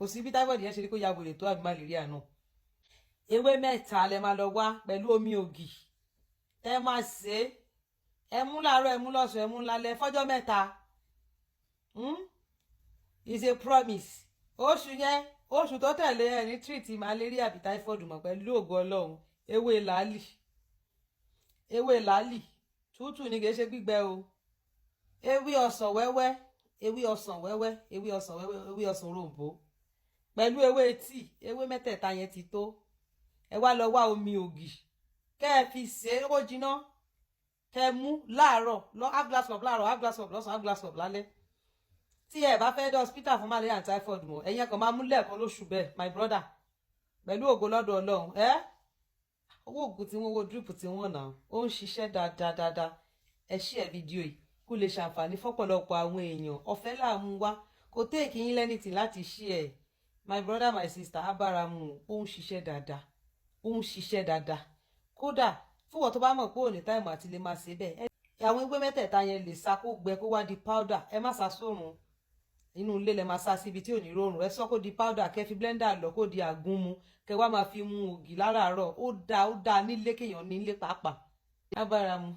Kò sí bí typhoid yẹn ṣe rí kó ya wèrè tó àbí malaria náà. Ewé mẹ́ta lẹ máa lọ wá pẹ̀lú omi ògì tẹ́ máa ṣe é. Ẹ mú láàárọ̀, ẹ mú lọ́sàn-án, ẹ mú lálẹ́ fọ́jọ́ 3. Is a promise. Oṣù yẹn, oṣù tó tẹ̀lé, ẹ ní treat malaria àbí typhoid mọ̀ pẹ̀lú ògo Ọlọ́run. Ewé làálì, ewé làálì tútù ní, kìí ṣe gbígbẹ o. Ewé ọsàn wẹ́wẹ́, ewé ọsàn wẹ́wẹ́, ewé ọsàn wẹ́wẹ́, ewé ọsàn òroǹbó pẹ̀lú ewé tíì. Ewé mẹ́tẹ̀ẹ̀ta yẹn ti tó. Ẹ wá lọ wá omi ògì kẹ́ ẹ fi ṣe é kó jiná, kẹ́ ẹ mú láàárọ̀ lọ, half glass cup láàárọ̀, half glass cup lọ́sàn-án, half glass cup lálẹ́. Tí ẹ bá fẹ́ dé hospital fún malaria and typhoid mọ́, ẹ̀yin kan máa mú lẹ́ẹ̀kan lóṣù bẹ́ẹ̀, my brother, pẹ̀lú ògo lọ́dọ̀ Ọlọ́run. Ẹ́ owó oògùn tí wọ́n, wo drip tí wọ́n nà, ó ń ṣiṣẹ́ dáadáa dáadáa. Ẹ share fídíò yìí kó lè ṣàǹfààní fọ́pọ̀lọpọ̀ àwọn èèyàn. Ọ̀fẹ́ là ń wá, kò take yín lẹ́nìtì láti share. My brother, my sister, abáramu, ó ń ṣiṣẹ́ dáadáa, ó ń ṣiṣẹ́ dáadáa. Kódà fúnwọ́ tó bá mọ̀ pé òní time àti lè máa ṣe bẹ́ẹ̀, àwọn ewé mẹ́tẹ̀ẹ̀ta yẹn lè sa kó gbẹ, kó wá di powder. Ẹ má sa sórun, inú ilé lẹ máa sá síbi tí ò ní rọrùn. Ẹ sọ kó di powder, kẹ́ fi blender lọ kó di àgúnmu, kẹ́ wá máa fi mu ògì láràárọ̀. Ó dáa, ó dáa nílé kéèyàn nílé pàápàá. Abáramu.